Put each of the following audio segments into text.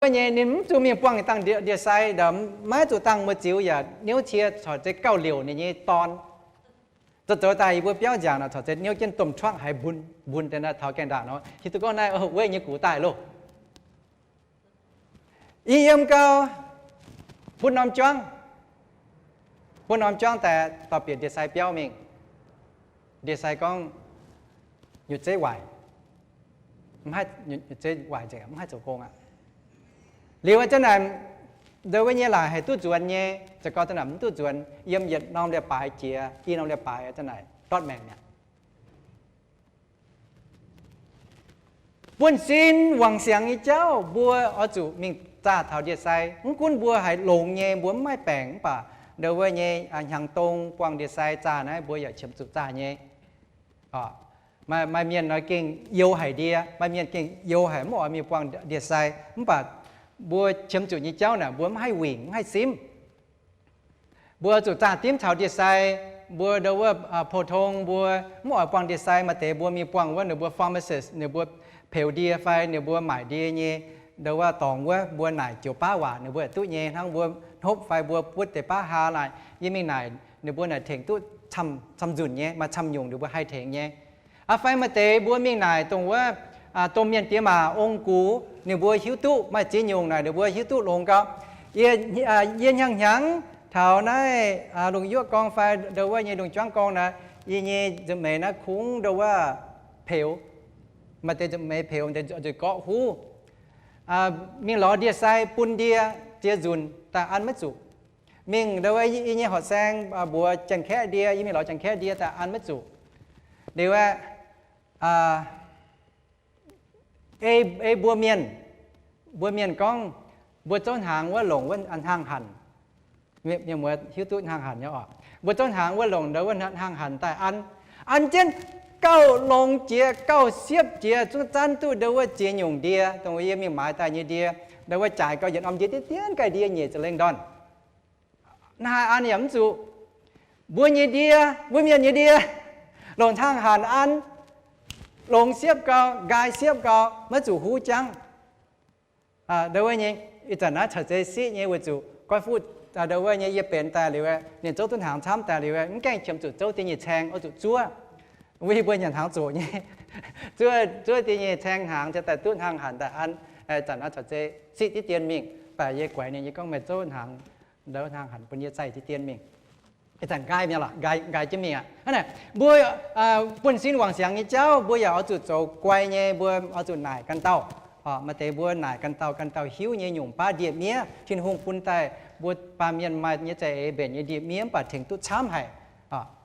wuov nyei ninh mv zuqc mingh buangh dangh ndie-sai, maiv zuqc dangh muoz-ziux yaac niouv cie corc zeiz gauh liouc ninh nyei dorn. Zoux zoux daaih yie mbuo biauv nziaauc nor corc zeiz niouv jienv domh truangv haiz mbun mbun deix naaiv taux gaengh ndaangc nor hiuv duqv gorngv naaiv weiv nyei gux daaih loh. I yiem gau, bun norm juangv, bun norm juangv daaih dorh bieqc ndie-sai biauv mingh. Ndie-sai gorngv, nyutc zeiv waaic, nyutc zeiv waaic nzengc, mv haih zoux gong aqv. Liuz a'zanc naaic, ndongc wuov nyei laaic haih duqv nzuonx nyei, za'gengh za'naaic mv duqv nzuonx, yiem yietc norm leiz-baaix jiex i norm leiz-baaix a'zanc naaic ndortv maengc mi'aqv. Buonv-sin wangc siangx nyei jauv mbuo oix zuqc mingh zaah taux ndie-sai. Mv gunv mbuo haiz longx nyei, mbuo mv maaih baengc mv baac ndongc wuov nyei hnyangx-dong buangh ndie-sai zaah naaiv mbuo yaac qiemx zuqc zaah nyei. Maaih mienh nor gengh youx haic ndie, maaih mienh gengh youx haic mv oix mingh buangh ndie-sai, mv baac mbuo qiemx zuqc nyei jauv naaic mbuo mv haih wingc mv haih simv. Mbuo zuqc zaah dimv caux ndie-sai. Mbuo ndongc wuov pou-tong mbuo mv oix buangh ndie-sai, maaih deix mbuo mingh buangh wuov ninh mbuo pharmacist, ninh mbuo peux ndie fai ninh mbuo maaic ndie nyei ndongc wuov dorngx wuov, mbuo naaic joux baav waac ninh mbuo duqv nyei hnangv. Mbuo hnopv fai mbuo butv deix baav haa naaic, yie mingh naaic ninh mbuo naaic tengx duqv camv-nzunc nyei, maaih camv-nyungc ninh mbuo haih tengx nyei. Aa fai maaih deix mbuo mingh naaic dongh wuov domh mienh diex maac ong-gux, ninh mbuo hiuv duqv maaih ziex nyungc naaic ninh mbuo hiuv duqv longx gau. Yie hnyangx-hnyangx taux naaiv lungh yuoqv gorngv fai ndongc wuov nyei lungh juangv gorngv naaic, yie nyei nza'hmien naaiv kungx ndongc wuov peux, maaih deix nza'hmien peux, maaih deix nzueic gorqv huv. Mingh lorz ndie-sai bun ndie ziex nzunc daaih an maiv zuqc. Mingh ndongc wuov yie nyei horqc saeng mbuox Janx-Kaeqv ndie, yie mingh lorz Janx-Kaeqv ndie daaih an maiv zuqc. Liuz aeqv, ei mbuo mienh, mbuo mienh gorngv mbuo zouv hnaangx wuov longc wuov hnaangx-hanc. Mienh muoz hiuv duqv hnaangx-hanc nyei oc. Mbuo zouv hnaangx wuov longc ndongc wuov hnaangx-hanc daaih an, an jienv gauh longx jiex, gauh siepv jiex, zungv zanv duqv ndongc wuov ziex nyungc ndie, dongh yie mingh maaiz daaih nyei ndie, ndongc wuov jaaix gauh yietc norm ndie diqv dienv gaih ndie nyeic ziepc lengh ndorn. Naaiv haaix an yaac mv zuqc. Mbuo nyei ndie, mbuo mienh nyei ndie, longc hnaangx-hanc an, longx siepv gau, nqaai siepv gau, maiv zuqc huv jangv. Ndongc wuov nyei, ih zanc naaiv caux zeiz siqv nyei weic zuqc goiv fuqv ndongc wuov nyei yie benx daaih liuz, ninh zouv duqv hnaangx camv daaih liuz, mv gaengh qiemx zuqc zouv da'nyeic caeng oix zuqc zuov. Wuov yie mbuo nyanc hnaangx zoqc nyei, zuov da'nyeic caeng hnaangx cingx daaih duqv hnaangx-hanc daaih an. Ih zanc naaiv caux zeiz siqv diqv dien mingh, baac yie guaix ninh, yie gorngv meih zouv hnaangx, ndongc hnaangx-hanc bun yie zaih diqv dien mingh. Ih zanc nqaai mi'aqv lorqc, nqaai, nqaai jienv mingh aqv. Hnangv naaic, mbuo buonv-sin wangc siangx nyei jauv mbuo yaac oix zuqc zoux guai nyei, mbuo oix zuqc naaic ganh dauh. Maaih deix mbuo naaic ganh dauh, ganh dauh hiuv nyei nyungc baav ndie-miev Tin-Hungh bun daaih mbuo baamh mienh maaih nyei za'eix mbenc nyei ndie-miev mv baac tengx duqv camv haic.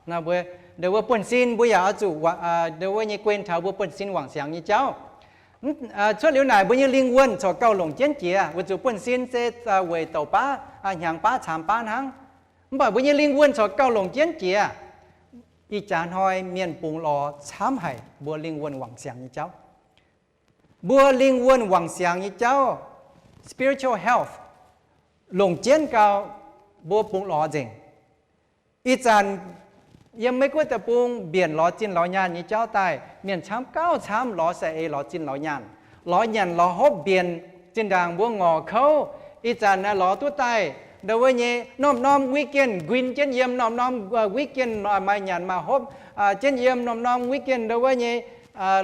Nor mbuo, ndongc wuov buonv-sin mbuo yaac oix zuqc, ndongc wuov nyei guen taux mbuo buonv-sin wangc siangx nyei jauv. Cuotv liuz naaic mbuo nyei lingh wuonh corc gauh longc jienv jiex, weic zuqc buonv-sin se weic douc baav, hnyangx baav caamx baav hnangv. Mv baac mbuo nyei lingh wuonh corc gauh longc jienv jiex. Ih jaax hnoi mienh bungx lorz camv haic mbuo lingh wuonh wangc siangx nyei jauv. Mbuo lingh wuonh wangc siangx nyei jauv, spiritual health, longc jienv gau, mbuo bungx lorz nzengc. Ih zanc yiem Meiv Guoqv deic-bung mbienc lorz zinh lorz nyaanh nyei jauv daaih, mienh camv gauh camv lorz saeng-eix, lorz zinh lorz nyaanh, lorz nyanc lorz hopv mbienc. Zinh ndaangc mbuo ngorc kouv, ih zanc lorz duqv daaih ndongc wuov nyei norm-norm weekend nquin jienv yiem, norm-norm weekend maaih nyanc maaih hopv jienv yiem, norm-norm weekend ndongc wuov nyei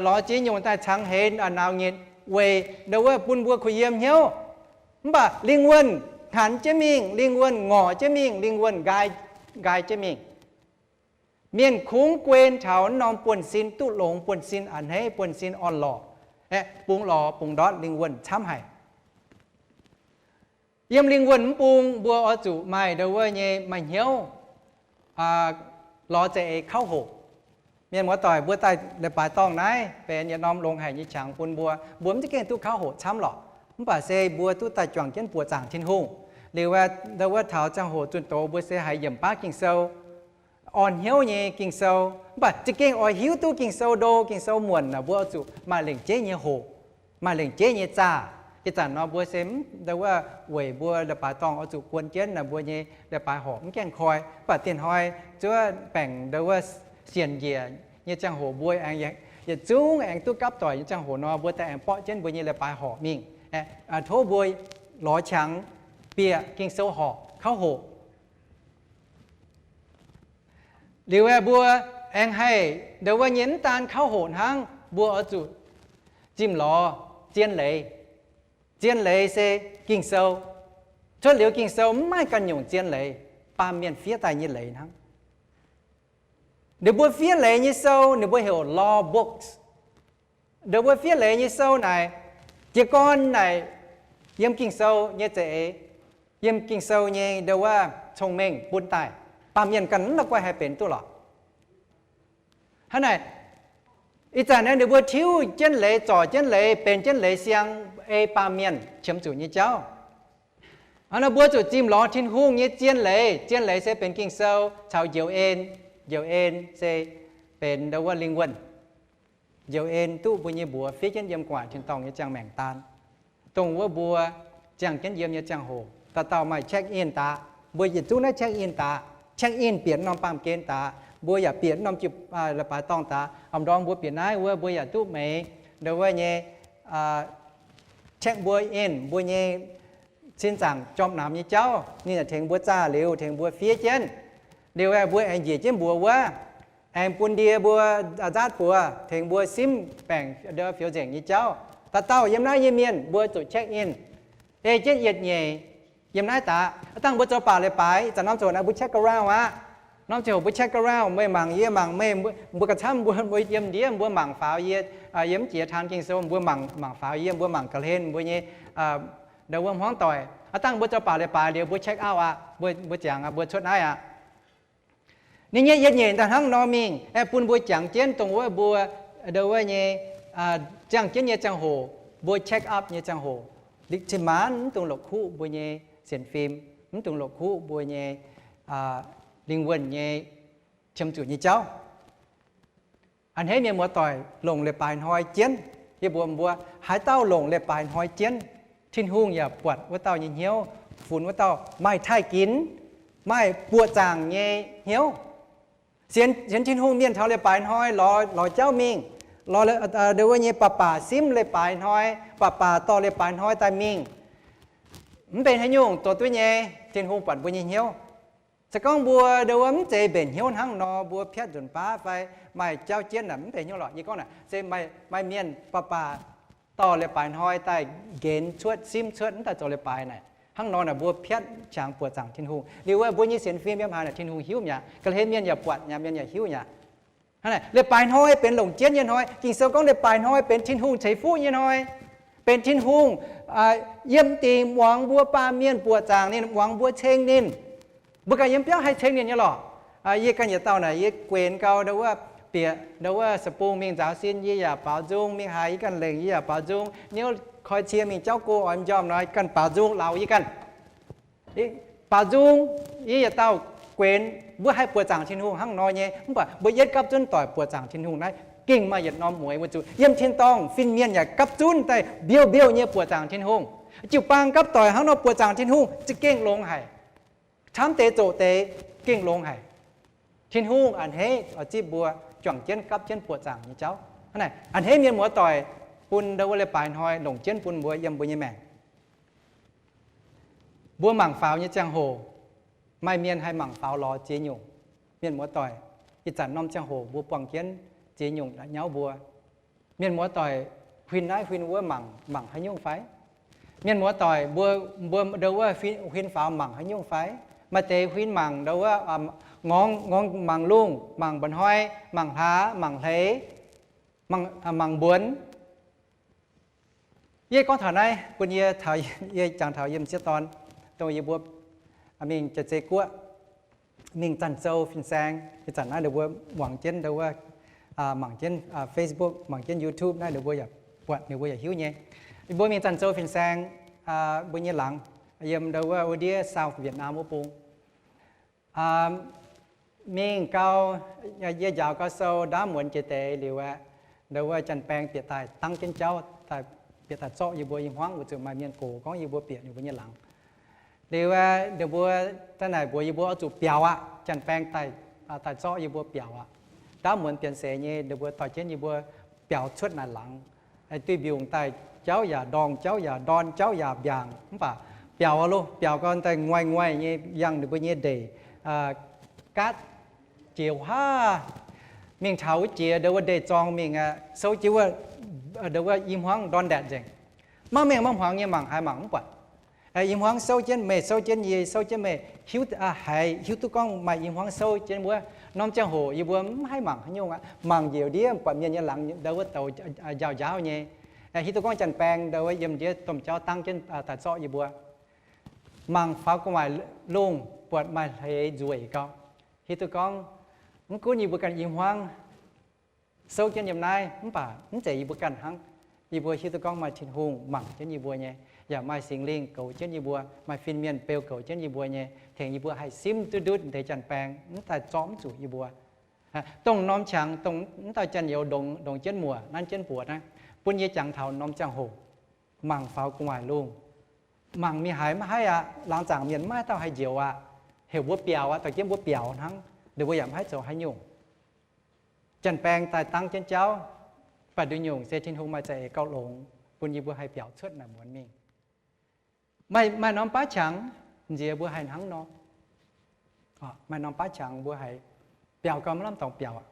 lorz ziex nyungc daaih cangx heix nauz nyitc weic ndongc wuov bun mbuo kuh yiem hnyouv. Mv baac lingh wuonh hanx jienv mingh, lingh wuonh ngorc jienv mingh, lingh wuonh nqaai, nqaai jienv mingh. Mienh kungx guen taux norm buonv-sin duqv longx, buonv-sin a'hneiv, buonv-sin orn-lorqc, aeqv, bungx lorz bungx ndortv lingh wuonh camv haic. Yiem lingh wuonh mv bung mbuo oix zuqc maaih ndongc wuov nyei maaih hnyouv lorz za'eix kauv hoqc. Mienh muoz-doic, mbuo daaih leiz-baaix dorngh naaiv benx yietc norm longx haic nyei qangx bun mbuo. Mbuo mv za'gengh duqv kauv hoqc camv lorqc, mv baac se mbuo duqv daaih juangc jienv buoqc zaangc Tin-Hungh. Liuz ndongc wuov taux ziangh hoc zunh doz mbuo se haiz yiemc baav Ging-Sou, orn hnyouv nyei Ging-Sou, mv baac za'gengh oix hiuv duqv Ging-Sou ndo, Ging-Sou muonc naaic, mbuo oix zuqc maaih lengc jeiv nyei hoqc, maaih lengc jeiv nyei zaah. Ih zanc nor mbuo se mv ndongc wuov weic mbuo leiz-baaix dorngh oix zuqc guon jienv naaic mbuo nyei leiz-baaix horc mv gaengh koi. Mv baac dieh hnoi zuov baengc ndongc wuov sienc njiec nyei ziangh hoc mbuo aengx yietc zungv aengx duqv gapv doic nyei ziangh hoc nor, mbuo daaih aengx borqv jienv mbuo nyei leiz-baaix horc mingh. tov mbuo lorz qangx bieqc Ging-Sou horqc, kauv hoqc. Liuz aeqv, mbuo aengx haih ndo wuov nyei mv daan kauv hoqc hnangv, mbuo oix zuqc zimh lorz zien leiz. Zien leiz se Ging-Sou. Cuotv liuz Ging-Sou mv maaih ganh nyungc zien leiz, baamh mienh fiev daaih nyei leiz hnangv. Ninh mbuo fiev leiz nyei sou ninh mbuo heuc law books. Ninh mbuo fiev leiz nyei sou naaic, jiez gorn naaic yiem Ging-Sou nyei za'eix, yiem Ging-Sou nyei ndo wuov cong-mengh bun daaih, baamh mienh ganh mv la'guaih haih benx duqv lorqc. Hnangv naaic, ih zanc naaiv ninh mbuo tiuv jienv leiz, zorc jienv leiz, benx jienv leiz siang ei baamh mienh qiemx zuqc nyei jauv. Hnangv naaic mbuo zuqc zimh lorz Tin-Hungh nyei zien leiz. Zien leiz se benx Ging-Sou caux njoux en. Njoux en se benx ndo wuov lingh wuonh. Njoux en duqv mbuo nyei mbuox fiev jienv yiem gu'nguaaic tin-dorngh nyei ziangh maengc daan, dongh wuov mbuo ziangh jienv yiem nyei ziangh hoc dauh dauh maaih check in daaih. Mbuo yietc zungv naaiv check in daaih. Check in bieqc norm baamh gen daaih, mbuo yaac bieqc norm jiu, leiz-baaix dorngh daaih. Am ndorm mbuo bieqc naaiv wuov mbuo yaac duqv meix ndo wuov nyei check mbuo in mbuo nyei sin zaangc jorm namx nyei jauv. Ninh yaac tengx mbuo zaah liuz tengx mbuo fiev jienv. Liuz aeqv, mbuo aengx njiec jienv mbuox wuov, aengx bun ndie mbuo nzaatv buoz tengx mbuo simv baengc ndo wuov fioux nzengc nyei jauv. Dauh dauh yiem naaiv nyei mienh mbuo zuqc check in, ei jienv yietc nyeic yiem naaiv daaih. Aav dangh mbuo zoux baac leiz-baaix, ih zanc norm ziangh hoc naaiv mbuo check around aqv. Norm ziangh hoc mbuo check around, meih mangc yie, yie mangc meih, mbuo ga'camv mbuo, mbuo yiem ndiev mbuo mangc faaux yie, yie mv jiex taan Ging-Sou, mbuo mangc, mangc faaux yie, mbuo mangc ga'hlen mbuo nyei ndo wuov hmuangv doic. Aav dangh mbuo zoux baac leiz-baaix liuz mbuo check out aqv, mbuo jangx aqv, mbuo cuotv naaiv aqv. Ninh nyei yietc nyeic daaih hnangv nor mingh, aeqv, bun mbuo jangx jienv dongh wuov mbuo ndo wuov nyei ziangh jienv nyei ziangh hoc, mbuo check up nyei ziangh hoc, cin-maanc mv dungx la'kuqv mbuo nyei sienx fim, mv dungx la'kuqv mbuo nyei lingh wuonh nyei qiemx zuqc nyei jauv. A'hneiv mienh muoz-doic longc leiz-baaix hnoi jienv. Yie mbuox mbuo, haaix dauh longc leiz-baaix hnoi jienv, Tin-Hungh yaac buatc wuov dauh nyei hnyouv, funx wuov dauh maaih taaih ginx, maaih buoqc zaangc nyei hnyouv. Sienx, sienx Tin-Hungh mienh taux leiz-baaix hnoi lorz, lorz jauv mingh, lorz ndo wuov nyei baac baac simv leiz-baaix hnoi, baac baac dorh leiz-baaix hnoi daaih mingh. Mv benx haaix nyungc zoux duqv nyei, Tin-Hungh buatc mbuo nyei hnyouv. Se gorngv mbuo ndo wuov mv zeiz mbenc hnyouv hnangv nor, mbuo piatv nzunc baav fai maaih jauv jienv naaic, mv benc hnyouv lorqc. Yie gorngv naaic se maaih, maaih mienh baac baac dorh leiz-baaix hnoi daaih nqenx cuotv, simv cuotv, mv daaih zoux leiz-baaix naaic. Hnangv nor naaic mbuo piatv qangx buoqc zaangc Tin-Hungh. Liuz wuov mbuo nyei sienx fim yiem haaix naaic Tin-Hungh hiuv mi'aqv. Ga'hlen mienh yaac buatc mi'aqv, mienh yaac hiuv mi'aqv. Hnangv naaic leiz-baaix hnoi benx longc jienv nyei hnoi. Ging-Sou gorngv leiz-baaix hnoi benx Tin-Hungh ceix fuqv nyei hnoi, benx Tin-Hungh yiem dingc muangx mbuo baamh mienh buoqc zaangc ninh, muangx mbuo ceng ninh. Mbuo ganh yiem biauv haih ceng ninh nyei lorqc. Yie ganh yietc dauh naaic, yie guenx gau ndo wuov bieqc ndo wuov sa'bung mingh nzaaux sin, yie yaac baaux nzung. Mingh haaix yie ganh lengc, yie yaac baaux nzung. Niouv koi cie mingh jauv go oix m'njormh nor, ganh baaux nzung lauh yie ganh. Baaux nzung, yie yietc dauh guenx. Mbuo haih buoqc zaangc Tin-Hungh hnangv nor nyei, mv baac mbuo yietv gapv zunv doic buoqc zaangc Tin-Hungh naaiv gengh maaih yietc norm mueiz weic zuqc yiem tin-dorngh fin-mienh yaac gapv zunv daaih mbiouh mbiouh nyei buoqc zaangc Tin-Hungh. Jiu-baang gapv doic hnangv nor buoqc zaangc Tin-Hungh za'gengh longx haic. Camv deix zoqc deix gengh longx haic. Tin-Hungh a'hneiv oix zipv mbuo juangc jienv gapv jienv buoqc zaangc nyei jauv. A'hneiv mienh muoz-doic bun ndo wuov leiz-baaix hnoi longc jienv bun mbuo yiem mbuo nyei maengc. Mbuo mangc faaux nyei ziangh hoc, maaih mienh haih mangc faaux lorz ziex nyungc. Mienh muoz-doic, ih zanc norm ziangh hoc mbuo buangh jienv ziex nyungc nyauv mbuo. Mienh muoz-doic huin naaiv huin wuov mangc, mangc haaix nyungc fai? Mienh muoz-doic mbuo, mbuo ndo wuov huin faaux mangc haaix nyungc fai? Maaih deix huin mangc ndo wuov ngorngx, ngorngx mangc lungh, mangc mba'hnoi, mangc hlaax, mangc hleix, mangc mbuonx. Yie gorngv taux naaiv bun yie, yie jangx taux yie m'sieqv dorn, dongh yie mbuo mingh jaax-zei guoqv, mingh Zanc Zou fin-saeng. Ih zanc naaiv ninh mbuo muangx jienv ndo wuov, mangc jienv Facebook, mangc jienv YouTube naaiv ninh mbuo yaac buatc, ninh mbuo yaac hiuv nyei. Yie mbuo mingh Zanc Zou fin-saeng, mbuo nyei laangz yiem ndo wuov wuov ndiev South Vietnam wuov bung. Mingh gau, yie njaaux gau sou ndaamv muonz jiex deix liuz aeqv, ndo wuov janx-baeng bieqc daaih dangv jienv jauv, bieqc daaih zorqv yie mbuo nyei hmuangv weic zuqc maaih mienh gox gorngv yie mbuo bieqc ninh mbuo nyei laangz. Liuz aeqv, ninh mbuo daaih naaic mbuox yie mbuo oix zuqc biaux aqv. Janx-baeng daaih, daaih zorqv yie mbuo biaux aqv. Ndaamv muonz bienx seix nyei, ninh mbuo dorh jienv yie mbuo biaux cuotv naaic laangz. duih mbiungc daaih jauv yaac ndorngh, jauv yaac ndorn, jauv yaac mbiaangc. Mv baac biaux loh, biaux gau daaih nguaih-nguaih nyei yangh ninh mbuo nyei ndeic, gaatv jiex huaav. Mingh taux wuov jiex ndau wuov ndeic-zorng mingh aqv, souv jienv wuov, ndau wuov i hmuangv ndorn ndaetc nzengc. Maiv mengh maiv hmuangx nyei mangc haaix mangc mv buatc. I hmuangv souv jienv meih, souv jienv yie, souv jienv meih, hiuv, haiz hiuv duqv gorngv maaih i hmuangv souv jienv wuov. Norm ziangh hoc yie mbuo mv haih mangc haaix nyungc aqv. Mangc njiec ndiev buatc mienh nyei laangz ndau wuov douz njaaux-njaaux nyei. Hiuv duqv gorngv janx-baeng ndau wuov yiem ndiev domh jauv dangv jienv daaih zorqv yie mbuo. Mangc faaux gu'nguaaic lungh buatc maaih hleix nzueic gau. Hiuv duqv gorngv mv gunv yie mbuo ganh i hmuangv souv jienv yiem naaiv mv baac mv zeiz yie mbuo ganh hnangv. Yie mbuo hiuv duqv gorngv maaih Tin-Hungh mangc jienv yie mbuo nyei, yaac maaih Singx Lingh goux jienv yie mbuo, maaih fin-mienh beu goux jienv yie mbuo nyei, tengx yie mbuo haih simv duqv ndutv deix janx-baeng mv daaih zorqv mv zuqc yie mbuo. Dongh norm qangx, dongh mv dauh janx-youz ndongx jienv muoc nanv jienv buoz naaiv, bun yie jangx taux norm ziangh hoc mangc faaux gu'nguaaic lungh. Mangc mingh haiz maiv haih aqv. Laangz zaangc mienh maiv dauh haih njoux aqv. Heuc mbuo biaux aqv, dorh jienv mbuo biaux hnangv. Ninh mbuo yaac maiv haih zoux haaix nyungc. Janx-baeng daaih dangv jienv jauv, baac nduqc nyungc se Tin-Hungh maaih za'eix gauh longx bun yie mbuo haih biaux cuotv naaic muonz mingh. Maaih norm baav qangx nziex mbuo haih hnangv nor. Maaih norm baav qangx mbuo haih biaux gau maiv lamh dorngx biaux aqv.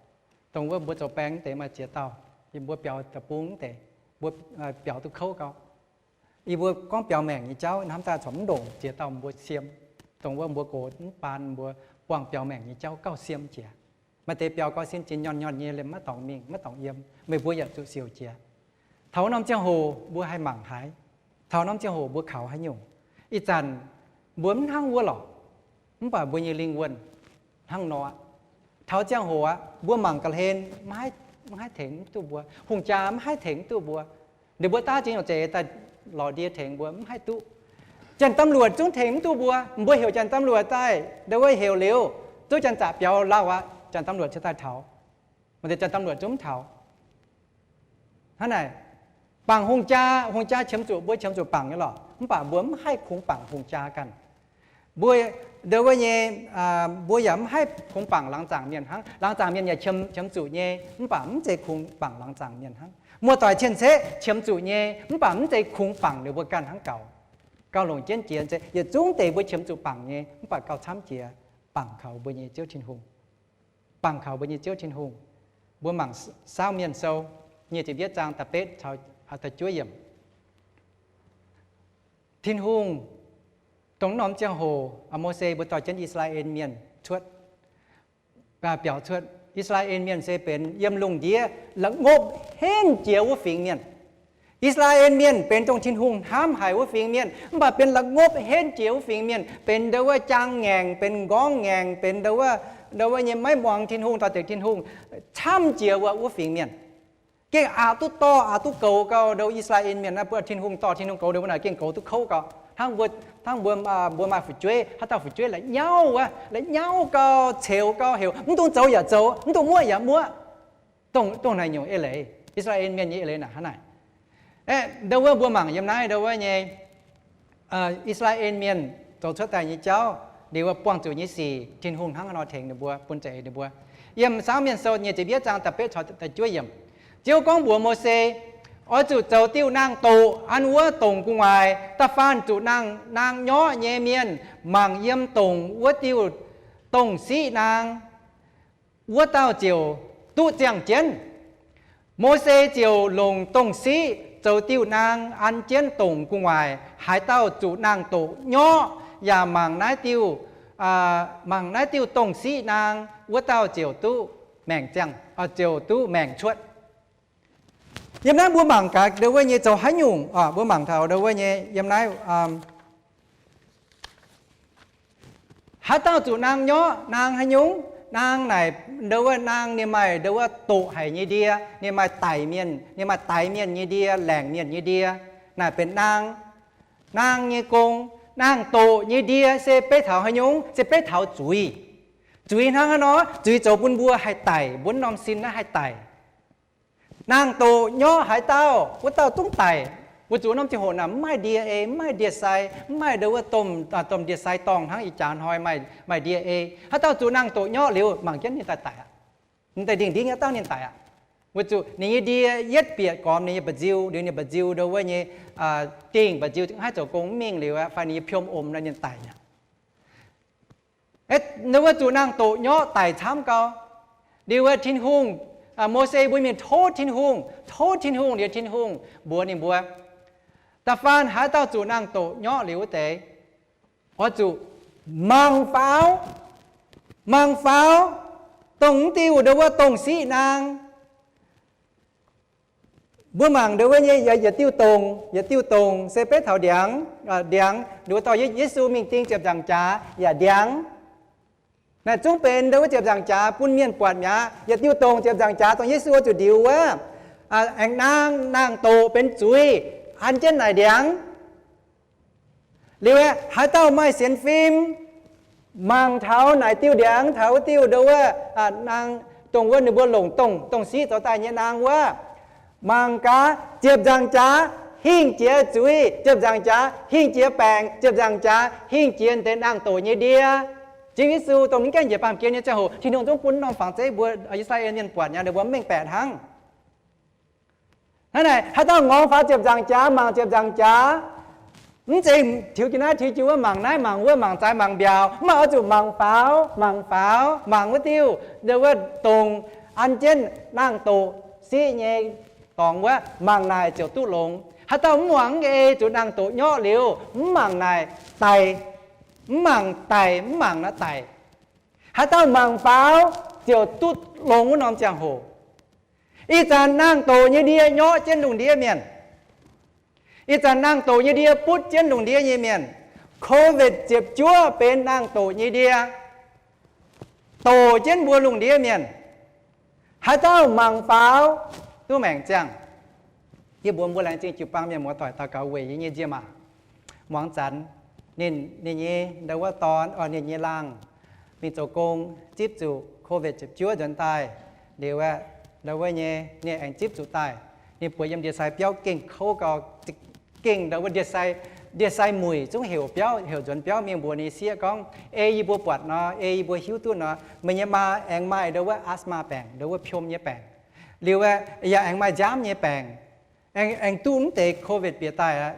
Dongh wuov mbuo zoux baeng mv deix maaih ziex dauh, yie mbuo biaux deic-bung mv deix, mbuo biaux duqv kouv gau. Yie mbuo gorngv biaux maengc nyei jauv hnamv daaih corc mv ndongc ziex dauh mbuo siem. Dongh wuov mbuo gox mv baan mbuo buangh biaux maengc nyei jauv gauh siem jiex. Maaih deix biaux gau sin jiex nyorn-nyorn nyei liemh maiv dorngx mingh, maiv dorngx yiem, meih mbuo yaac zuqc siouc jiex. Taux norm ziangh hoc mbuo haih mangc haaix? Taux norm ziangh hoc mbuo kaux haaix nyungc? Ih zanc mbuo mv hnangv wuov lorqc, mv baac mbuo nyei lingh wuonh hnangv nor aqv. Taux ziangh hoc aqv, mbuo mangc ga'hlen maiv haih tengx mv duqv mbuo. Hungh jaa maiv haih tengx mv duqv mbuo. Ninh mbuo daav ziex nyungc zeiz daaih lorz ndie tengx mbuo mv haih duqv. Janx-dam luoqc zungv tengx mv duqv mbuo. Mbuo heuc janx-dam luoqc daaih, ndau wuov heuc liuz, zungv janx-zaqc biaux lauh aqv, janx-dam luoqc cingx daaih taux. Maaih deix janx-dam luoqc zungv mv taux. Hnangv naaic, bangc hungh jaa, hungh jaa qiemx zuqc mbuo qiemx zuqc bangc nyei lorqc, mv baac mbuo mv haih kungx bangc hungh jaa ganh. Mbuo, ndau wuov nyei, mbuo yaac mv haih kungx bangc laangz zaangc mienh hnangv. Laangz zaangc mienh yaac qiemx zuqc nyei, mv baac mv zeiz kungx bangc laangz zaangc mienh hnangv. Muoz-doic cien-ceqv qiemx zuqc nyei, mv baac mv zeiz kungx bangc ninh mbuo ganh hnangv gaux. Gauh longc jienv jiex se yietc zungv deix mbuo qiemx zuqc bangc nyei, mv baac gauh camv jiex bangc kaux mbuo nyei Ziouv Tin-Hungh. Bangc kaux mbuo nyei Ziouv Tin-Hungh. Mbuo mangc Saauv Mienh Sou nyic ziepc yietv zaang da'betv caux da'juov yiemc. Tin-Hungh, dongh norm ziangh hoc Mose mbuo dorh jienv I^saa^laa^en Mienh cuotv, biaux cuotv. I^saa^laa^en Mienh se benx yiem lungh ndiev la'ngopv henv jiex wuov fingx mienh. I^saa^laa^en Mienh benx dongh Tin-Hungh hnamv haic wuov fingx mienh, mv baac benx la'ngopv henv jiex wuov fingx mienh, benx ndau wuov jaang ngaengc, benx nqorngv ngaengc, benx ndau wuov, ndau wuov nyei maiv muangx Tin-Hungh, dorh deix Tin-Hungh camv jiex wuov, wuov fingx mienh. Gengh aqc duqv dorh, aqc duqv goux gau. Ndau I^saa^laa^en Mienh naaiv, mbuo Tin-Hungh dorh, Tin-Hungh goux, ndau wuov naaic gengh goux duqv kouv gau. Hnangv mbuo, hnangv mbuo, mbuo maaih fu'jueiv, haaix dauh fu'jueiv la'nyauv wuov, la'nyauv gau, ceux gau, heuc mv dungx zoux yaac zoux, mv dungx muoqv yaac muoqv. Dongh, dongh naaic nyungc eix leiz, I^saa^laa^en Mienh nyei eix leiz naaic hnangv naaic. Aeqv, ndau wuov mbuo mangc yiem naaiv ndau wuov nyei, I^saa^laa^en Mienh zoux cuotv daaih nyei jauv, liuz buangh zuqc nyei sic, Tin-Hungh hnangv haaix nor tengx ninh mbuo, bun za'eix ninh mbuo. Yiem Saauv Mienh Sou nyic ziepc yietv zaang da'betv caux da'juov yiemc, Ziouv gorngv mbuox Mose, Oix zuqc zoux diuh naang-doqc an wuov dongc gu'nguaaic. Da'faanh zuqc naang, naang nyorqv nyei mienh mangc yiem dongc wuov diuh dongh siqv naang, wuov dauh ziouc duqv ziangh jienv. Mose ziouc longc dongh siqv zoux diuh naang an jienv dongc gu'nguaaic. Haaix dauh zuqc naang-doqc nyorqv yaac mangc naaiv diuh, mangc naaiv diuh dongh siqv naang, wuov dauh ziouc duqv maengc ziangh, ziouc duqv maengc cuotv. Yiem naaiv mbuo mangc gaax ndau wuov nyei zoux haaix nyungc, mbuo mangc taux ndau wuov nyei yiem naaiv, haaix dauh zuqc naang nyorqv, naang haaix nyungc? Naang naaic, ndau wuov naang ninh maaih ndau wuov doqc haic nyei ndie, ninh maaih daic mienh, ninh maaih daix mienh nyei ndie, laengc mienh nyei ndie, naaic benx naang. Naang nyei gong. Naang-doqc nyei ndie se beiv taux haaix nyungc? Se beiv taux zuiz. Zuiz hnangv haaix nor? Zuiz zoux bun mbuo haih daic, mbuo norm sin naaiv haih daic. Naang-doqc nyorqv haaix dauh, wuov dauh zungv daic. Weic zuqc norm ziangh hoc naaic mv maaih ndie ei, mv maaih ndie-sai, mv maaih ndau wuov domh, domh ndie-sai dorngh hnangv ih jaax hnoi maaih, maaih ndie ei. Haaix dauh zuqc naang-doqc nyorqv liuz, mangc jienv ninh daaih daic aqv. Ninh daaih ndingh ndingv nyei dauh ninh daic aqv. Weic zuqc ninh nyei ndie yietv bieqc gormx ninh nyei mba'nziu, liuz ninh mba'nziu ndo wuov nyei dingh, mba'nziu za'gengh haih zoux gong mv mingh liuz aqv, fai ninh nyei piom omx nor ninh daic mi'aqv. Ndo wuov zuqc naang-doqc nyorqv daic camv gau. Liuz wuov Tin-Hungh, Mose mbuo mienh tov Tin-Hungh, tov Tin-Hungh, liuz Tin-Hungh mbuox ninh mbuo, da'faanh haaix dauh zuqc naang-doqc nyorqv liuz wuov deix, oix zuqc mangc faaux, mangc faaux, dongh mv diuh ndo wuov dongh siqv naang. Mbuo mangc ndo wuov nyei yietc diuh dongh, yietc diuh dongh se beiv taux ndiangx, ndiangx ndo wuov dorh Yesu mingh ding ziepc nzaangc jaax yaac ndiangx. Naaiv zungv benx ndo wuov ziepc nzaangc jaax bun mienh buatc mi'aqv. Yietc diuh dongh ziepc nzaangc jaax dongh Yesu oix zuqc ndiux wuov, aengx naang, naang-doqc benx zuiz, an jienv naaic ndiangx. Liuz aeqv, haaix dauh maaih sienx fim, mangc taux naaic diuh ndiangx, taux wuov diuh ndo wuov, naang, dongh wuov ninh mbuo longc dongh, dongh siqv zoux daaih nyei naang wuov, mangc gaax ziepc nzaangc jaax hingh jiex zuiz, ziepc nzaangc jaax hingh jiex baengc, ziepc nzaangc jaax hingh jiex deix naang-doqc nyei ndie. Ziouv Yesu dongh mv gaengh njiec baamh gen nyei ziangh hoc, Tin-Hungh zungv bun norm fangx zeiv mbuo I^saa^laa^en mienh buatc nyei, ninh mbuo mv mengh baeqc hnangv. Hnangv naaic, haaix dauh ngorc faaux ziepc nzaangc jaax, mangc ziepc nzaangc jaax, mv zeiz tiux jienv naaiv tiux jienv wuov, mangc naaiv mangc wuov, mangc zaaix mangc mbiaauc, mv baac oix zuqc mangc faaux, mangc faaux, mangc wuov diuh, ndo wuov dongh an jienv naang-doqc siqv nyei dorngx wuov, mangc naaic ziouc duqv longx. Haaix dauh mv muangx, mv ei zuqc naang-doqc nyorqv liuz, mv mangc naaic daic, mv mangc daic, mv mangc naaiv daic. Haaix dauh mangc faaux ziouc duqv longx wuov norm ziangh hoc. Ih zanc naang-doqc nyei ndie nyorqv jienv lungh ndiev mienh. Ih zanc naang-doqc nyei ndie butv jienv lungh ndiev nyei mienh. Covid ziepc juov benx naang-doqc nyei ndie, doqc jienv mbuo lungh ndiev mienh. Haaix dauh mangc faaux duqv maengc ziangh. Yie mbuox mbuo laengz zingh jiu-baang mienh muoz-doic daux gaux weic yie nyei nzie maac. Muangx zanc ninh, ninh nyei ndo wuov dorn, ninh nyei laangh mingh zoux gong, zipv zuqc Covid ziepc juov nzuonx daaih. Liuz aeqv, ndo wuov nyei ninh aengx zipv zuqc daaih. Ninh bueix yiem ndie-sai biauv gengh kouv gau, gengh ndo wuov ndie-sai, ndie-sai muic zungv heuc biauv, heuc nzuonx biauv mingh mbuox ninh sieqv gorngv, ei yie mbuo buatc nor, ei yie mbuo hiuv duqv nor, meih nyei maa aengx maaih ndo wuov asthma baengc, ndo wuov piom nyei baengc. Liuz aeqv, yaac aengx maaih nziaamv nyei baengc. Aengx, aengx duqv mv deix Covid bieqc daaih aqv.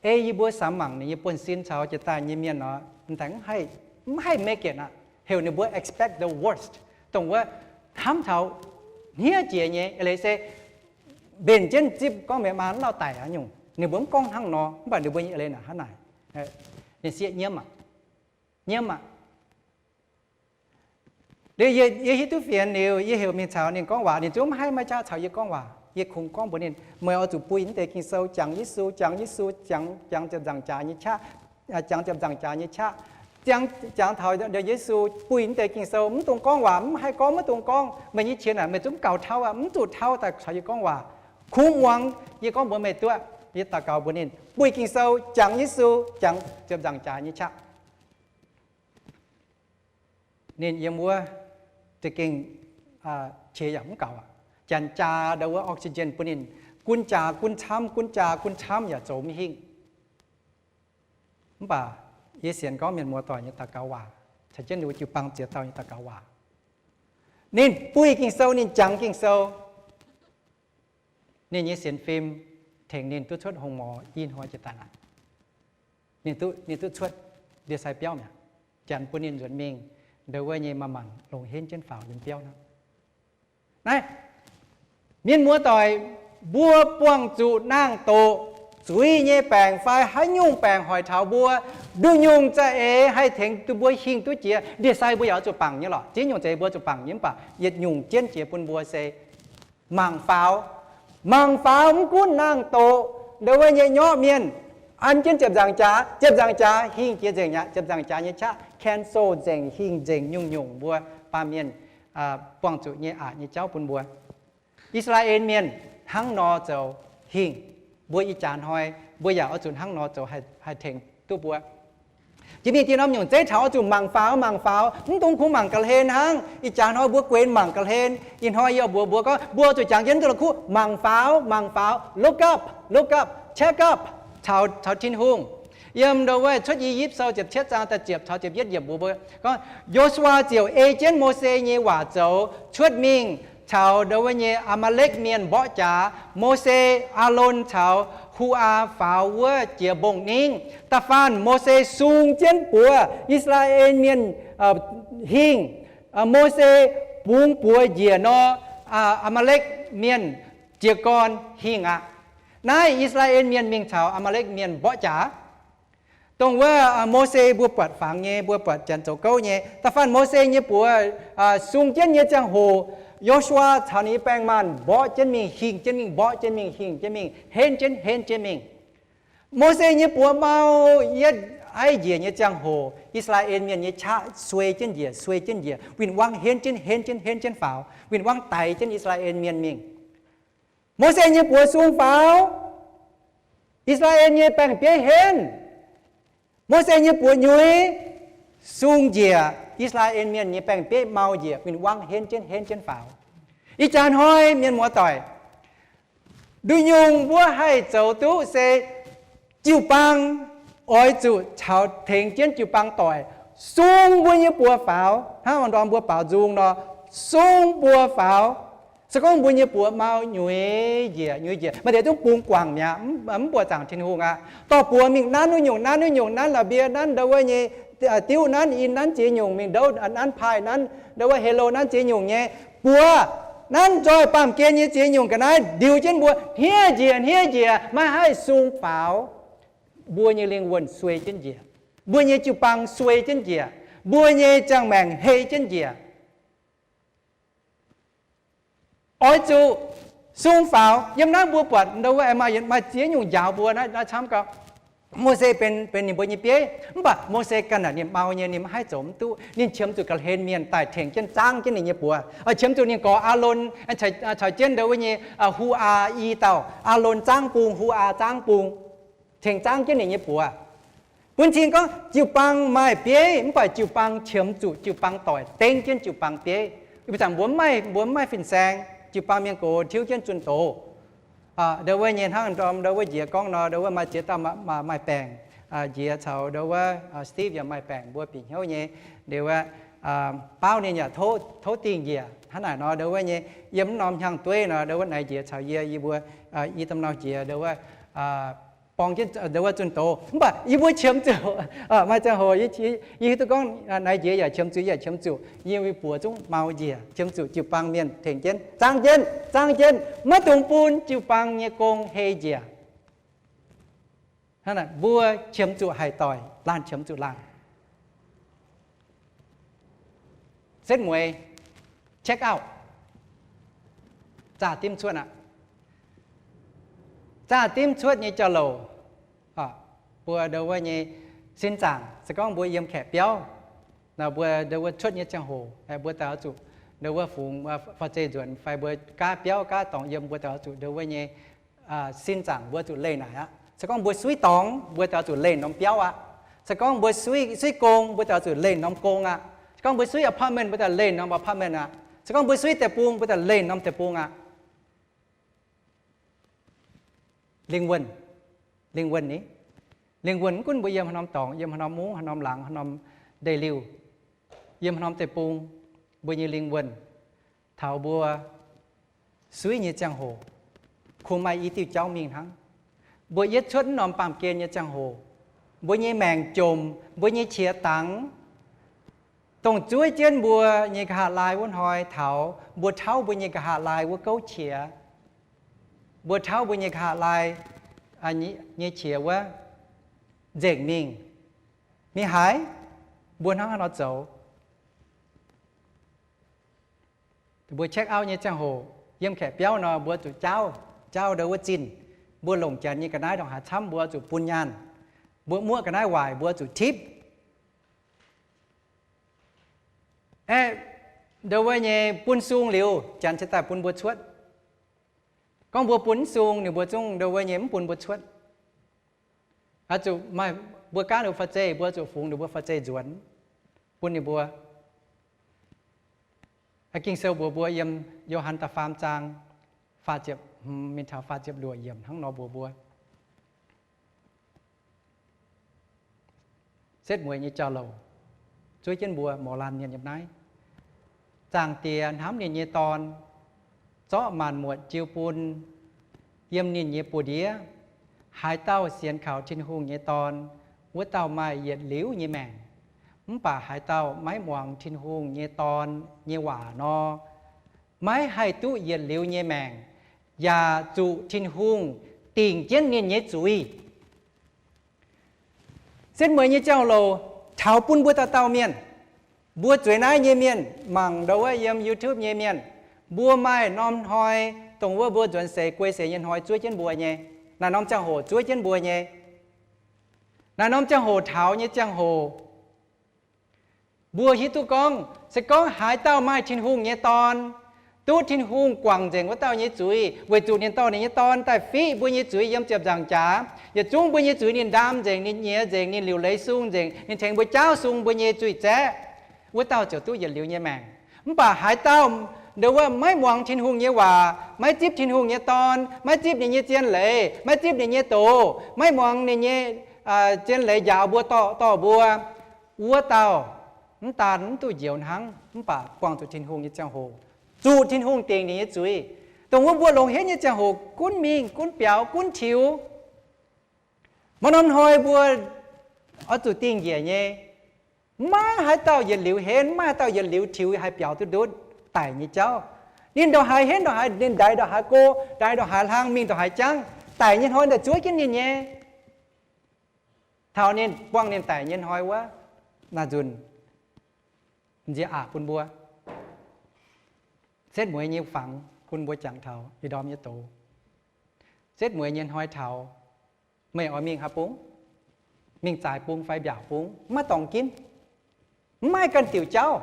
Ei yie mbuo samx mangc ninh nyei buonv-sin caux jiex daaih nyei mienh nor, mv haih, mv haih make it aqv. Heuc ninh mbuo expect the worst, dongh wuov hnamv taux hniev jiex nyei, eix leiz se mbenc jienv zipv gorngv meih maa mv lauh daic aqv nyungc. Ninh mbuo mv gorngv hnangv nor, mv baac ninh mbuo nyei eix leiz naaic hnangv naaic. Ninh sieqv nyiemv aqv, nyiemv aqv. Liuz yie hiuv duqv fienx liuz, yie heuc mingh caux ninh gorngv waac, ninh zungv mv haih maaih jaax caux yie gorngv waac. Yie kungx gorngv mbuox ninh, meih oix zuqc buih mv deix Ging-Sou, jangx Yesu, jangx Yesu, jangx, jangx ziepc nzaangc jaax nyei qaqv, jangx ziepc nzaangc jaax nyei qaqv, jangx, jangx taux Yesu, buih mv deix Ging-Sou, mv dungx gorngv waac, mv haih gorngv, mv dungx gorngv. Meih nyei qiex naaic meih zungv gaux tauv aqv, mv zuqc tauv daaih caux yie gorngv waac. Kungx muangx yie gorngv mbuox meih duqv. Yie daux gaux mbuox ninh, buih Ging-Sou, jangx Yesu, jangx ziepc nzaangc jaax nyei qaqv. Ninh yiem wuov za'gengh qiex yaac mv gaux aqv. Janx jaa ndo wuov oxygen bun ninh gunv jaa gunv camv, gunv jaa gunv camv yaac zoux mv hingh. Mv baac yie sienx gorngv mienh muoz-doic nyei daux gaux waac, caux jienv ninh mbuo jiu-baang ziex dauh nyei daux gaux waac. Ninh buih Ging-Sou, ninh jangx Ging-Sou. Ninh nyei sienx fim tengx ninh duqv cuotv hongx morz i hnoi jiex daaih naaic. Ninh duqv, ninh duqv cuotv ndie-sai biauv mi'aqv. Janx bun ninh nzuonx mingh ndo wuov nyei maanc maanc longc henv jienv faaux yiem biauv hnangv. Naaiv, mienh muoz-doic, mbuo buangh zuqc naang-doqc, zuiz nyei baengc fai haaix nyungc baengc hoic taux mbuo, nduqc nyungc za'eix haih tengx duqv mbuo hingh duqv jiex. Ndie-sai mbuo yaac oix zuqc bangc nyei lorqc. Ziex nyungc za'eix mbuo zuqc bangc nyei, mv baac yietc nyungc jienv jiex bun mbuo se mangc faaux. Mangc faaux mv gunv naang-doqc ndo wuov nyei nyorqv mienh, an jienv ziepc nzaangc jaax, ziepc nzaangc jaax hingh jiex nzengc aqv, ziepc nzaangc jaax nyei qaqv cancel nzengc, hingh nzengc nyungc-nyungc mbuo baamh mienh buangh zuqc nyei aqc nyei jauv bun mbuo. I^saa^laa^en Mienh hnangv nor zoux hingh, mbuo ih jaax hnoi mbuo yaac oix zuqc hnangv nor zoux haih tengx duqv mbuo. Jiex mingh dieh norm nyungc zeiv taux oix zuqc mangc faaux, mangc faaux, mv dungx kungx mangc ga'hlen hnangv. Ih jaax hnoi mbuo guenx mangc ga'hlen. Ih hnoi yie mbuox mbuo gorngv mbuo oix zuqc jangx jienv duqv la'kuqv mangc faaux, mangc faaux, look up, look up, check up, caux, caux Tin-Hungh. Yiem ndo wuov Cuotv I^yipv Sou ziepc cietv zaang da'ziepc taux ziepc yietv yiemc mbuox mbuo gorngv, Yo^su^waa ziouc ei jienv Mose nyei waac zoux, cuotv mingh caux ndo wuov nyei Aa^maa^lekv mienh mborqv jaax. Mose, Aalon caux Hu^aa faaux wuov jiex mbong-ningv. Da'faanh Mose sung jienv buoz I^saa^laa^en Mienh hingh. Mose bungx buoz njiec nor, Aa^maa^lekv mienh jiez gorn hingh aqv. Naaiv I^saa^laa^en Mienh mingh caux Aa^maa^lekv mienh mborqv jaax. Dongh wuov Mose mbuo buatc fangx nyei, mbuo buatc janx zoux gouv nyei. Da'faanh Mose nyei buoz sung jienv nyei ziangh hoc, Yo^su^waa caux ninh nyei baeng maanh mborqv jienv mingh, hingh jienv mingh, mborqv jienv mingh, hingh jienv mingh, henv jienv, henv jienv mingh. Mose nyei buoz mau, yietv aiv njiec nyei ziangh hoc, I^saa^laa^en Mienh nyei qaqv suei jienv njiec, suei jienv njiec, win-wangv henv jienv, henv jienv, henv jienv faaux, win-wangv daix jienv I^saa^laa^en Mienh mingh. Mose nyei buoz sung faaux, I^saa^laa^en nyei baeng-bieiv henv. Mose nyei buoz nyuiz, sung njiec, I^saa^laa^en Mienh nyei baeng-bieiv mau njiec, win-wangv henv jienv, henv jienv faaux. Ih jaax hnoi mienh muoz-doic, nduqc nyungc mbuo haih zoux duqv se jiu-baang oix zuqc caux tengx jienv jiu-baang doic sung mbuo nyei buoz faaux. Hnangv ndorm mbuo baaux nzung nor, sung buoz faaux. Se gorngv mbuo nyei buoz mau nyuiz njiec, nyuiz njiec, maaih deix zungv bungx guangc mi'aqv, mv buatc zaangc Tin-Hungh aqv. Dorh buoz mingh nanv wuov nyungc, nanv wuov nyungc, nanv la'mbie, nanv ndo wuov nyei diuv, nanv in, nanv ziex nyungc mingh ndouv, nanv paaih, nanv ndo wuov halo, nanv ziex nyungc nyei buoz, nanv nzoih baamh gen nyei ziex nyungc ga'naaiv ndiux jienv mbuo hniev njiec, hniev njiec, maiv haih sung faaux. Mbuo nyei lingh wuonh suei jienv njiec. Mbuo nyei jiu-baang suei jienv njiec. Mbuo nyei ziangh maengc hei jienv njiec. Oix zuqc sung faaux. Yiem naaiv mbuo buatc ndo wuov maaih, maaih ziex nyungc njaaux mbuo naaiv, naaiv camv gau. Mose benx, benx ninh mbuo nyei bieiv, mv baac Mose ganh naaic ninh mau nyei, ninh maiv haih zoux mv duqv. Ninh qiemx zuqc ga'hlen mienh daaih tengx jienv zaangv jienv ninh nyei buoz. Qiemx zuqc ninh gorx Aalon caux jienv ndo wuov nyei Hu^aa i dauh, Aalon zaangv bung, Hu^aa zaangv bung, tengx zaangv jienv ninh nyei buoz. Bun cing gorngv jiu-baang maaih bieiv, mv baac jiu-baang qiemx zuqc jiu-baang doic dengv jienv jiu-baang bieiv. Ih zanc mbuo mv maaih, mbuo mv maaih fin-saeng, jiu-baang mienh gox tiuv jienv zunh doz. Ndo wuov nyei hnangv ndorm ndo wuov njiec gorngv nor, ndo wuov maaih ziex dauh maaih baengc, njiec caux ndo wuov Steve yaac maaih baengc, mbuo bieqc hnyouv nyei. Ndo wuov baauv ninh yaac tov dingh njiec hnangv naaic nor, ndo wuov nyei yiem mv norm hnyangx-dueiv nor, ndo wuov naaic njiec caux yie, yie mbuo i domh nau jiex ndo wuov borng jienv ndo wuov zunh doz. Mv baac yie mbuo qiemx zuqc, maaih ziangh hoc yie hiuv duqv gorngv naaic njiec yaac qiemx zuqc, yaac qiemx zuqc, yie mbuo buoz zungv mau njiec, qiemx zuqc jiu-baang mienh tengx jienv zaangv jienv, zaangv jienv, maiv dungx bun jiu-baang nyei gong hei njiec. Hnangv naaic mbuo qiemx zuqc haic doic, laanh qiemx zuqc laanh. Setv mueiz, check out, zaah dimv cuotv aqv. Zaah dimv cuotv nyei jauv-louc, mbuo ndo wuov nyei sin zaangc, se gorngv mbuo yiem kaeqv biauv, mbuo ndo wuov cuotv nyei ziangh hoc, mbuo daaih oix zuqc ndo wuov fungx faa zeiz nzuonx fai mbuo gaav biauv gaav dorngx yiem, mbuo daaih oix zuqc ndo wuov nyei sin zaangc mbuo zuqc leih naaic aqv. Se gorngv mbuo suiv dorngx, mbuo daaih oix zuqc leih norm biauv aqv. Se gorngv mbuo suiv, suiv gong, mbuo daaih oix zuqc leih norm gong aqv. Se gorngv mbuo suiv apartment, mbuo daaih leih norm apartment aqv. Se gorngv mbuo suiv deic-bung, mbuo daaih leih norm deic-bung aqv. Lingh wuonh, lingh wuonh ni, lingh wuonh mv gunv mbuo yiem haaix norm dorngx, yiem haaix norm mungv, haaix norm laangz, haaix norm ndeic-liuh, yiem haaix norm deic-bung, mbuo nyei lingh wuonh taux mbuo suiv nyei ziangh hoc, kungx maaih i diuh jauv mingh hnangv. Mbuo yietv cuotv mv norm baamh gen nyei ziangh hoc, mbuo nyei maengc jomc, mbuo nyei qiex dangx, dongh zuov jienv mbuo nyei nqa'haav laai wuov hnoi taux mbuo tauv mbuo nyei nqa'haav laai wuov gouv qiex, mbuo tauv mbuo nyei nqa'haav laai nyei qiex wuov nzengc mingh. Mingh haaix? Mbuo hnangv haaix nor zoux? Mbuo check out nyei ziangh hoc, yiem kaeqv biauv nor, mbuo zuqc jaauv, jaauv ndo wuov zinh. Mbuo longc janx nyei ga'naaiv ndongc haaix camv, mbuo zuqc bun nyaanh. Mbuo muoqv ga'naaiv waaic, mbuo zuqc tipv. Aeqv, ndo wuov nyei bun sung liuz, janx cingx daaih bun mbuo cuotv. Gorngv mbuo bun mv sung, ninh mbuo zungv ndo wuov nyei mv bun mbuo cuotv. Oix zuqc maaih mbuo gaanv ninh mbuo faa zeiz, mbuo zuqc fungx ninh mbuo faa zeiz nzuonx bun ninh mbuo. Ging-Sou mbuox mbuo yiem Yo^han da'faam zaang faah ziepc hmz mingh taux faah ziepc luoqc yiemc hnangv nor mbuox mbuo. Setv mueiz nyei jauv-louc zuov jienv mbuo mouz laanh mienh yiem naaiv. Zaangc Diex hnamv ninh nyei Dorn, zorqv maanc muotc jiu bun yiem ninh nyei buoz-ndiev. Haaix dauh sienx kaux Tin-Hungh nyei Dorn, wuov dauh maaih yietc liuz nyei maengc. Mv baac haaix dauh maiv muangx Tin-Hungh nyei Dorn nyei waac nor, maiv haih duqv yietc liuz nyei maengc, yaac zuqc Tin-Hungh dingc jienv ninh nyei zuiz. Setv mueiz nyei jauv-louc taux bun mbuo dauh dauh mienh. Mbuo zueiz naaiv nyei mienh, mangc ndau wuov yiem YouTube nyei mienh, mbuo maaih norm hnoi, dongh wuov mbuo nzuonx seix guei seix nyei hnoi zuov jienv mbuo nyei. Naaiv norm ziangh hoc zuov jienv mbuo nyei. Naaiv norm ziangh hoc taux nyei ziangh hoc, mbuo hiuv duqv gorngv se gorngv haaix dauh maaih Tin-Hungh nyei Dorn, duqv Tin-Hungh guangc nzengc wuov dauh nyei zuiz, weic zuqc ninh dorh ninh nyei Dorn daaih fiqv mbuo nyei zuiz yiem ziepc nzaangc jaax. Yietc zungv mbuo nyei zuiz ninh ndaam nzengc, ninh nyiex nzengc, ninh liuc leiz sung nzengc, ninh tengx mbuo jaauv sung mbuo nyei zuiz zaeqv. Wuov dauh ziouc duqv yietc liuz nyei maengc. Mv baac haaix dauh ndau wuov maiv muangx Tin-Hungh nyei waac, maiv zipv Tin-Hungh nyei Dorn, maiv zipv ninh nyei zien leiz, maiv zipv ninh nyei doz, maiv muangx ninh nyei zien leiz njaaux mbuo, dorh, dorh mbuo, wuov dauh mv daan mv duqv njoux hnangv, mv baac buangh zuqc Tin-Hungh nyei ziangh hoc, zuqc Tin-Hungh dingc ninh nyei zuiz. Dongh wuov mbuo longx henv nyei ziangh hoc gunv mingh, gunv biaux, gunv tiux. Maaih norm hnoi mbuo oix zuqc dingh njiec nyei. Maiv haaix dauh yietc liuz henv, maiv haaix dauh yietc liuz tiux haih biaux duqv ndutv daic nyei jauv. Ninh ndongc haaix henv ndongc haaix, ninh ndaix ndongc haaix go, ndaix ndongc haaix hlang, mingh ndongc haaix jangv, daic nyei hnoi daaih zuov jienv ninh nyei. Taux ninh buangh ninh daic nyei hnoi wuov, naaiv nzunc nziex aqc bun mbuo. Setv mueiz nyei fangx bun mbuo jangx taux ih ndorm nyei doz. Setv mueiz nyei hnoi taux, meih oix mingh haaix bung? Mingh zaaix bung fai mbiaauc bung? Maiv dorngx ginv. Mv maaih ganh diuc jauv.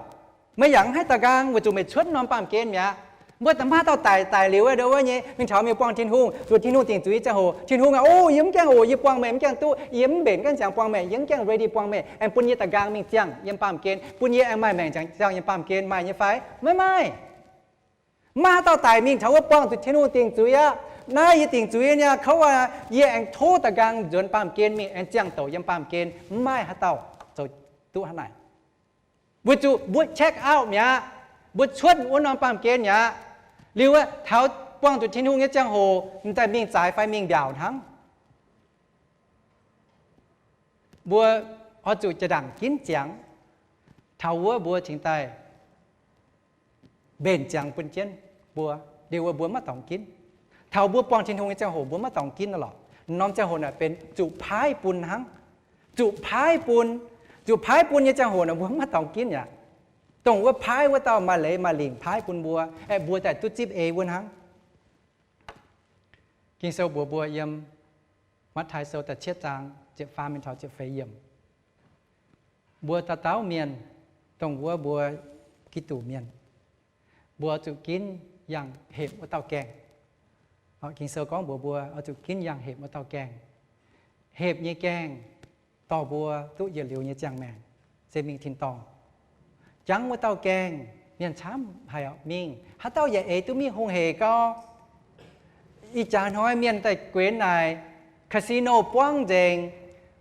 Meih yaac mv haih da'nqaang weic zuqc meih cuotv norm baamh gen mi'aqv. Mbuo maiv dauh daic, daic liuz wuov nyei mingh taux mingh buangh Tin-Hungh, zuqc Tin-Hungh dingc zuiz ziangh hoc, Tin-Hungh aah, o, yie mv gaengh oc, yie buangh meih mv gaengh duqv, yie mv mbenc gaengh ziangx buangh meih, yie mv gaengh ready buangh meih, aengx bun yie da'nqaang mingh ziangh yiem baamh gen, bun yie aengx maaih maengc ziangx ziangh yiem baamh gen, maaih nyei fai? Maiv maaih. Maiv haaix dauh daic mingh taux wuov buangh zuqc Tin-Hungh dingc zuiz aqv. Naaiv yie dingc zuiz nyei kouv aqv, yie aengx tov da'nqaang nzuonx baamh gen mingh aengx ziangh douc yiem baamh gen. Maiv maaih haaix dauh zoux duqv hnangv naaic. Weic zuqc mbuo check out mi'aqv. Mbuo cuotv wuov norm baamh gen mi'aqv. Liuz wuov taux buangh zuqc Tin-Hungh nyei ziangh hoc, m'daaih mingh zaaix fai mingh mbiaauc hnangv. Mbuo oix zuqc jaa-ndaangc ginv ziangx, taux wuov mbuo cingx daaih mbenc ziangx bun jienv mbuo, liuz wuov mbuo maiv dorngx ginv. Taux mbuo buangh Tin-Hungh nyei ziangh hoc mbuo maiv dorngx ginv lorqc. Norm ziangh hoc naaic benx zuqc paaiv bun hnangv. Zuqc paaiv bun, zuqc paaiv bun nyei ziangh hoc naaic mbuo maiv dorngx ginv aqv. Dongh wuov paaiv wuov dauh maaih leiz maaih lingc paaiv bun mbuo, aeqv, mbuo daaih duqv zipv ei wuov hnangv. Ging-Sou mbuox mbuo yiem Matv^taai Sou da'cietv zaang ziepc faam mingh taux ziepc feix yiemc, mbuo dauh dauh mienh, dongh wuov mbuo Giduc mienh, mbuo zuqc ginv yangh hepc wuov dauh gaengh. Ging-Sou gorngv mbuox mbuo oix zuqc ginv yangh hepc wuov dauh gaengh. Hepc nyei gaengh dorh mbuo duqv yietc liuz nyei ziangh maengc, se mingh tin-dorngh. Jangv wuov dauh gaengh, mienh camv haic mingh. Haaix dauh yaac eix duqv mingh hungh hec gau. Ih jaax hnoi mienh daaih guenx naaic, casino buangv nzengc,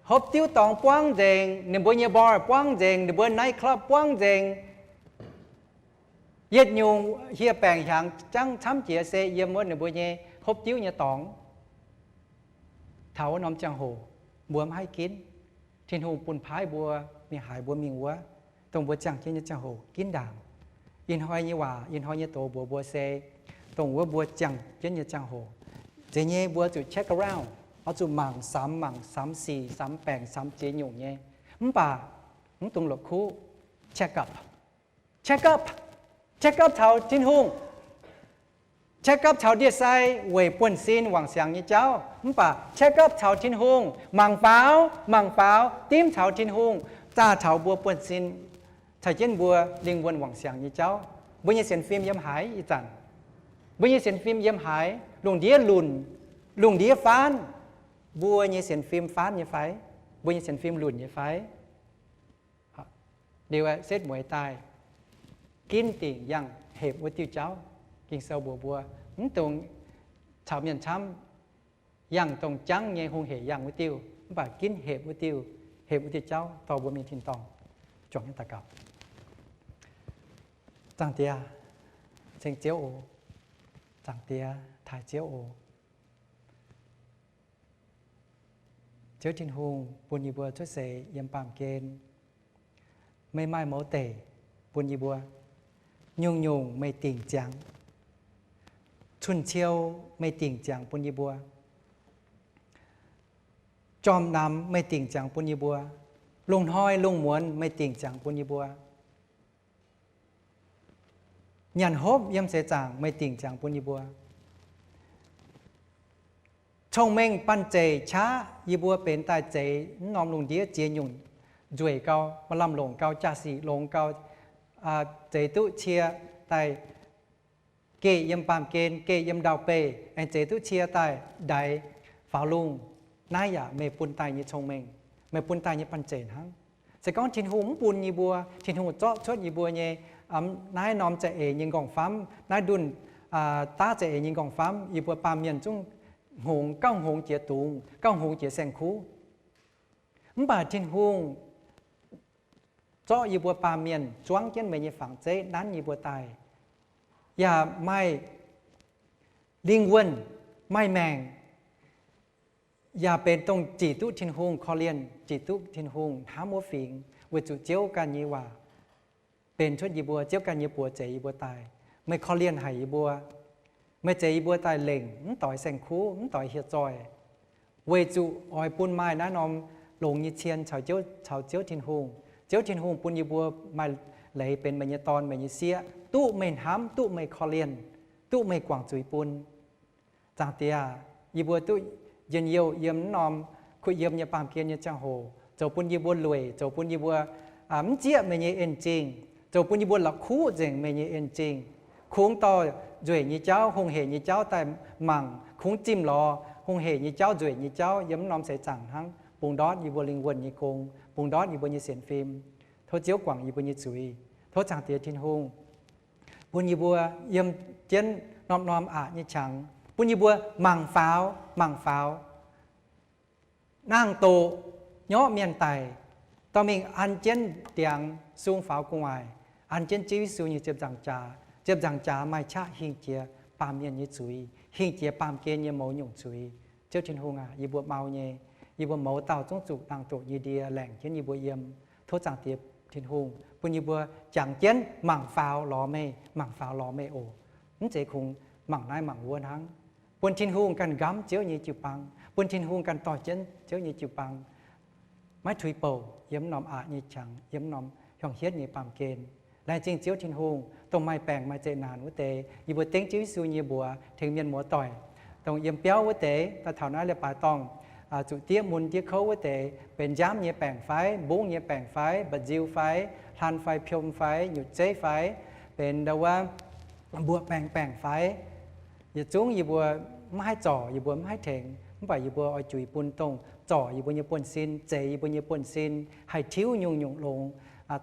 hopv diuv dorngx buangv nzengc, ninh mbuo nyei bar buangv nzengc, ninh mbuo night club buangv nzengc. Yietc nyungc hieh baengc hiaangx jangv camv jiex se yiem wuov ninh mbuo nyei hopv diuv nyei dorngx. Taux wuov norm ziangh hoc mbuo maiv haih ginv. Tin-Hungh bun paaiv mbuo mingh haaix mbuo mingh wuov, dongh mbuo ziangh jienv nyei ziangh hoc ginv ndaangc. Ih hnoi nyei waac, ih hnoi nyei doz mbuox mbuo se dongh wuov mbuo ziangh jienv nyei ziangh hoc. Zeiz nyei mbuo zuqc check around, oix zuqc mangc samx, mangc samx sic, samx baengc, samx ziex nyungc nyei. Mv baac mv dungx la'kuqv check up. Check up, check up caux Tin-Hungh. Check up caux ndie-sai weic buonv-sin wangc siangx nyei jauv. Mv baac check up caux Tin-Hungh, mangc faaux, mangc faaux, dimv caux Tin-Hungh, zaah taux mbuo buonv-sin, caux jienv mbuo lingh wuonh wangc siangx nyei jauv. Mbuo nyei sienx fim yiem haaix ih zanc? Mbuo nyei sienx fim yiem haaix? Lungh ndiev lunc, lungh ndiev faanv. Mbuo nyei sienx fim faanv nyei fai? Mbuo nyei sienx fim lunc nyei fai? Liuz aeqv, setv mueiz daaih ginv dingc yangh hepc wuov diuh jauv. Ging-Sou mbuox mbuo, mv dungx caux mienh camv yangh dongh jangv nyei hungh hec yangh wuov diuh, mv baac ginv hepc wuov diuh, hepc wuov diuh jauv dorh mbuo mingh tin-dorngh. Juangc jienv daux gaux. Zaangc Diex, ceng Ziouv oc. Zaangc Diex, taaih Ziouv oc. Ziouv Tin-Hungh, bun yie mbuo cuotv seix yiem baamh gen, meih maaih mouz deic bun yie mbuo. Nyungc-nyungc meih dingc ziangx. Cun-ciou meih dingc ziangx bun yie mbuo. Jorm-namx meih dingc ziangx bun yie mbuo. Lungh hnoi lungh muonz meih dingc ziangx bun yie mbuo. Nyanc hopv yiem seix zaangc meih dingc ziangx bun yie mbuo. Cong-mengh banh zeic qaqv yie mbuo benx daaih zeix mv norm lungh ndiev ziex nyungc nzueic gau, maaih lamh longc gau, jaa-sic longx gau, zeix duqv cie daaih geh yiem baamh gen, geh yiem ndau-beih, aengx zeix duqv cie daaih ndaix faaux lungh. Naaiv yaac meih bun daaih nyei cong-mengh, meih bun daaih nyei banh zeic hnangv. Se gorngv Tin-Hungh mv bun yie mbuo, Tin-Hungh zorqv cuotv yie mbuo nyei naaiv norm za'eix nyei nqorngv-famv, naaiv ndunh daav za'eix nyei nqorngv-famv, yie mbuo baamh mienh zungv hngongx, gauh hngongx jiex dungz, gauh hngongx jiex saeng-kuv. Mv baac Tin-Hungh zorqv yie mbuo baamh mienh zuangv jienv meih nyei fangx zeiv nanv yie mbuo daaih, yaac maaih lingh wuonh, maaih maengc, yaac benx dongh zic duqv Tin-Hungh korv-lienh, zic duqv Tin-Hungh hnamv wuov fingx, weic zuqc Ziouv ganh nyei waac benx cuotv yie mbuo, Ziouv ganh nyei buoz zeix yie mbuo daaih. Meih korv-lienh haic yie mbuo. Meih zeix yie mbuo daaih lengc, mv doix saeng-kuv, mv doix hieh zoih, weic zuqc oix bun maaih naaiv norm longx nyei cien caux Ziouv, caux Ziouv Tin-Hungh. Ziouv Tin-Hungh bun yie mbuo maaih leiz benx meih nyei dorn, meih nyei sieqv, duqv meih hnamv, duqv meih korv-lienh, duqv meih guangc zuiz bun. Zaangc Diex, yie mbuo duqv njien-youh yiem mv norm kuh yiem nyei baamh gen nyei ziangh hoc, zoux bun yie mbuo lueic, zoux bun yie mbuo mv zieqv meih nyei en zingh, zoux bun yie mbuo la'kuqv nzengc meih nyei en zingh. Kungx dorh nzueic nyei jauv, hungh hec nyei jauv daaih mangc, kungx zimh lorz hungh hec nyei jauv, nzueic nyei jauv yiem mv norm seix zaangc hnangv, bungx ndortv yie mbuo lingh wuonh nyei gong, bungx ndortv yie mbuo nyei sienx fim. Tov Ziouv guangc yie mbuo nyei zuiz. Tov Zaangc Diex Tin-Hungh bun yie mbuo yiem jienv norm-norm aqc nyei qangx, bun yie mbuo mangc faaux, mangc faaux, nangh doqc, nyorqv mienh daic, dorh mingh an jienv ndiangx sung faaux gu'nguaaic, an jienv Ziouv Yesu nyei ziepc nzaangc jaax. Ziepc nzaangc jaax maaih qaqv hingh jiex baamh mienh nyei zuiz, hingh jiex baamh gen nyei mouz nyungc zuiz. Ziouv Tin-Hungh aac, yie mbuo mau nyei, yie mbuo mouz dauh zungv zuqc nangh doqc nyei ndie laengc jienv yie mbuo yiem. Tov Zaangc Diex Tin-Hungh bun yie mbuo jangx jienv mangc faaux lorz meih, mangc faaux lorz meih oc. Mv zeiz kungx mangc naaiv mangc wuov hnangv. Bun Tin-Hungh ganh nqamv Ziouv nyei jiu-baang, bun Tin-Hungh ganh dorh jienv Ziouv nyei jiu-baang, maiv tuix bouc yiem norm aqc nyei qangx, yiem norm hiuang hietv nyei baamh gen. Laengz zingh Ziouv Tin-Hungh, dongh maaih baengc maaih zeqc naanc wuov deix, yie mbuo dengv Ziouv Yesu nyei mbuox tengx mienh muoz-doic, dongh yiem biauv wuov deix, daaih taux naaiv leiz-baaix dorngh, zuqc diev mun diev kouv wuov deix, benx nziaamv nyei baengc fai, mbungv nyei baengc fai, mba'nziu fai, hlan fai, piom fai, nyutc zeiv fai, benx ndau wuov mbuoqc baengc baengc fai, yietc zungv yie mbuo mv haih zorc, yie mbuo mv haih tengx, mv baac yie mbuo oix juix bun dongh zorc yie mbuo nyei buonv-sin, zeix yie mbuo nyei buonv-sin, haih tiuv nyungc-nyungc longx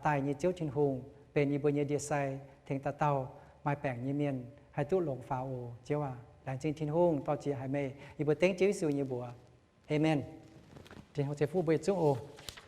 daaih nyei Ziouv Tin-Hungh, benx yie mbuo nyei ndie-sai, tengx dauh dauh maaih baengc nyei mienh haih duqv longx faaux oc. Ziouv aac, laengz zingh Tin-Hungh, dorh ziex haiz meih, yie mbuo dengv Ziouv Yesu nyei mbuox. Aamen. Tin-Hungh ceix fuqv mbuo yietc zungv oc.